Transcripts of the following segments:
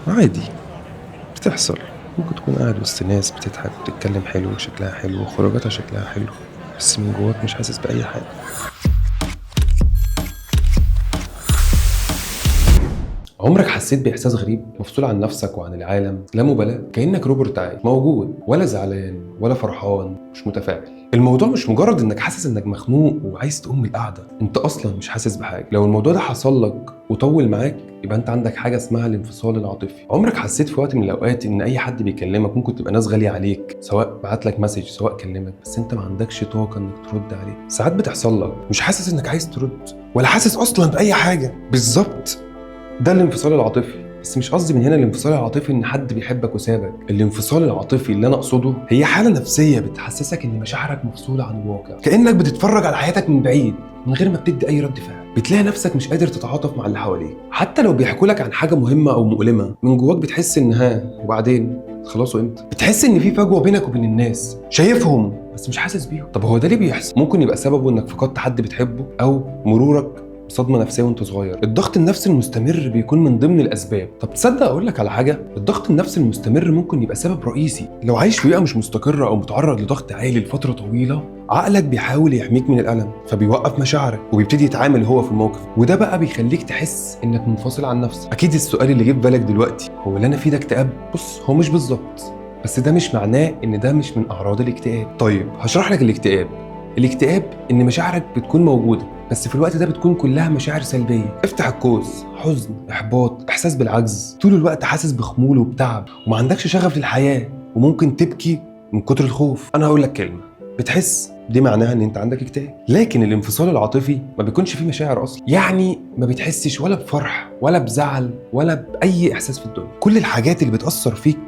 عادي بتحصل. ممكن تكون قاعد وسط ناس بتضحك وبتتكلم حلو وشكلها حلو وخروجاتها شكلها حلو، بس من جواك مش حاسس بأي حاجة. عمرك حسيت بإحساس غريب مفصول عن نفسك وعن العالم؟ لا مبالاة، كأنك روبوت عادي موجود، ولا زعلان ولا فرحان، مش متفاعل. الموضوع مش مجرد انك حاسس انك مخنوق وعايز تقوم من القعدة، انت اصلا مش حاسس بحاجة. لو الموضوع ده حصل لك وطول معاك يبقى انت عندك حاجة اسمها الانفصال العاطفي. عمرك حسيت في وقت من الاوقات ان اي حد بيكلمك ممكن تبقى ناس غالية عليك، سواء بعت لك message سواء كلمك، بس انت ما عندكش طاقة انك ترد عليه؟ ساعات بتحصل لك مش حاسس انك عايز ترد ولا حاسس اصلا باي حاجة. بالظبط ده الانفصال العاطفي. بس مش قصدي من هنا الانفصال العاطفي ان حد بيحبك وسابك. الانفصال العاطفي اللي انا اقصده هي حاله نفسية بتحسسك ان مشاعرك مفصوله عن الواقع، كانك بتتفرج على حياتك من بعيد من غير ما بتدي اي رد فعل. بتلاقي نفسك مش قادر تتعاطف مع اللي حواليك، حتى لو بيحكوا لك عن حاجة مهمة او مؤلمة، من جواك بتحس ان ها وبعدين خلاصوا امتى؟ بتحس ان في فجوة بينك وبين الناس، شايفهم بس مش حاسس بيهم. طب هو ده ليه بيحصل؟ ممكن يبقى سببه انك فقدت حد بتحبه، او مرورك صدمة نفسية وانت صغير. الضغط النفسي المستمر بيكون من ضمن الاسباب. طب تصدق اقول لك على حاجة؟ الضغط النفسي المستمر ممكن يبقى سبب رئيسي. لو عايش في بيئة مش مستقره او متعرض لضغط عالي لفترة طويلة، عقلك بيحاول يحميك من الالم، فبيوقف مشاعرك وبيبتدي يتعامل هو في الموقف، وده بقى بيخليك تحس انك منفصل عن نفسك. اكيد السؤال اللي جه في بالك دلوقتي هو اللي انا فيه ده اكتئاب؟ بص، هو مش بالظبط، بس ده مش معناه ان ده مش من اعراض الاكتئاب. طيب هشرح لك الاكتئاب. الاكتئاب ان مشاعرك بتكون موجودة، بس في الوقت ده بتكون كلها مشاعر سلبية. افتح القوس، حزن، احباط، احساس بالعجز، طول الوقت حاسس بخمول وبتعب وما عندكش شغف للحياة، وممكن تبكي من كتر الخوف. انا هقول لك كلمة بتحس دي معناها ان انت عندك اكتئاب. لكن الانفصال العاطفي ما بيكونش فيه مشاعر اصلا، يعني ما بتحسش ولا بفرح ولا بزعل ولا باي احساس في الدنيا. كل الحاجات اللي بتاثر فيك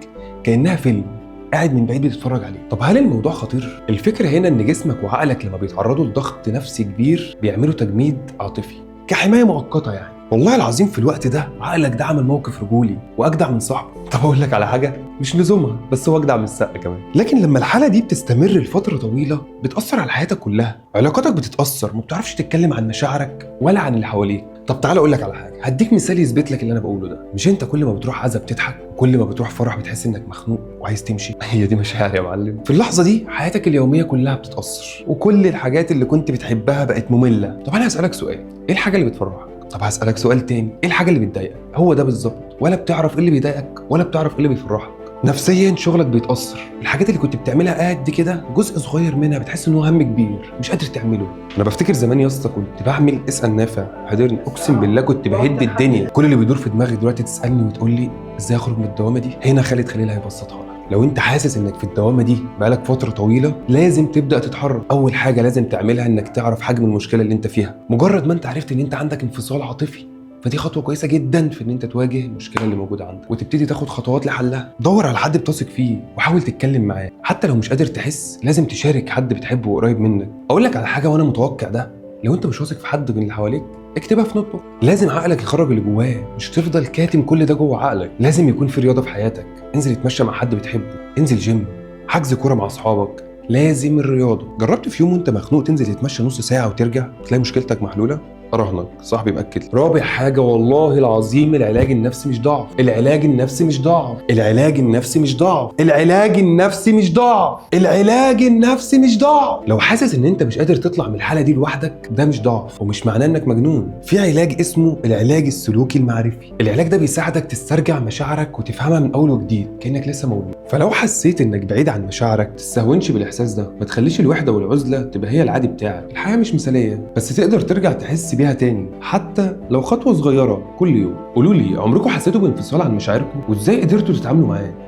كانها فيلم قاعد من بعيد بتتفرج عليه. طب هل الموضوع خطير؟ الفكرة هنا ان جسمك وعقلك لما بيتعرضوا لضغط نفسي كبير بيعملوا تجميد عاطفي كحماية مؤقتة. يعني والله العظيم في الوقت ده عقلك ده عمل موقف رجولي واجدع من صاحبه. طب اقول لك على حاجة مش لزومها، بس هو اجدع من السقا كمان. لكن لما الحالة دي بتستمر لفترة طويلة بتأثر على حياتك كلها، علاقاتك بتتأثر، ما بتعرفش تتكلم عن مشاعرك ولا عن اللي حواليك. طب تعالى اقول لك على حاجة، هديك مثال يثبت لك اللي انا بقوله ده. مش انت كل ما بتروح عزا بتضحك، وكل ما بتروح فرح بتحس انك مخنوق وعايز تمشي؟ هي دي مشاعر يا معلم. في اللحظة دي حياتك اليومية كلها بتتاثر، وكل الحاجات اللي كنت بتحبها بقت مملة. طب انا هسالك سؤال، ايه الحاجة اللي بتفرحك؟ طب هسالك سؤال تاني، ايه الحاجة اللي بتضايقك؟ هو ده بالظبط، ولا بتعرف ايه اللي بيضايقك ولا بتعرف ايه اللي بيفرحك. نفسيا شغلك بيتاثر، الحاجات اللي كنت بتعملها قد كده جزء صغير منها بتحس ان هو هم كبير مش قادر تعمله. انا بفتكر زمان يا اسطى كنت بعمل اسال نافع حضرني، اقسم بالله كنت بهد الدنيا. كل اللي بيدور في دماغي دلوقتي تسالني وتقول لي ازاي اخرج من الدوامة دي، هنا خالد خليل هيبسطها لك. لو انت حاسس انك في الدوامة دي بقالك فترة طويلة لازم تبدا تتحرك. اول حاجة لازم تعملها انك تعرف حجم المشكلة اللي انت فيها. مجرد ما انت عرفت ان انت عندك انفصال عاطفي فدي خطوة كويسة جدا في ان انت تواجه المشكلة اللي موجودة عندك وتبتدي تاخد خطوات لحلها. دور على حد بتثق فيه وحاول تتكلم معاه، حتى لو مش قادر تحس لازم تشارك حد بتحبه وقريب منك. اقول لك على حاجة وانا متوقع ده، لو انت مش واثق في حد من اللي حواليك اكتبها في notebook. لازم عقلك يخرج اللي جواه، مش تفضل كاتم كل ده جوه عقلك. لازم يكون في رياضة في حياتك، انزل اتمشى مع حد بتحبه، انزل جيم، حجز كورة مع اصحابك. لازم الرياضة. جربت في يوم وانت مخنوق تنزل تتمشى نص ساعة وترجع تلاقي مشكلتك محلولة؟ اراهنك صاحبي مأكد. رابع حاجة والله العظيم العلاج النفسي مش ضعف. العلاج النفسي مش ضعف. العلاج النفسي مش ضعف. العلاج النفسي مش ضعف. العلاج النفسي مش ضعف. لو حاسس ان انت مش قادر تطلع من الحالة دي لوحدك ده مش ضعف ومش معناه انك مجنون. في علاج اسمه العلاج السلوكي المعرفي. العلاج ده بيساعدك تسترجع مشاعرك وتفهمها من اول وجديد كأنك لسه مولود. فلو حسيت انك بعيد عن مشاعرك تستهونش بالاحساس ده، ما تخليش الوحدة والعزلة تبقى هي العادي بتاعك. الحياة مش مثاليه، بس تقدر ترجع تحس بيها تاني حتى لو خطوة صغيرة كل يوم. قولوا لي عمركم حسيتوا بانفصال عن مشاعركم وازاي قدرتوا تتعاملوا معاه؟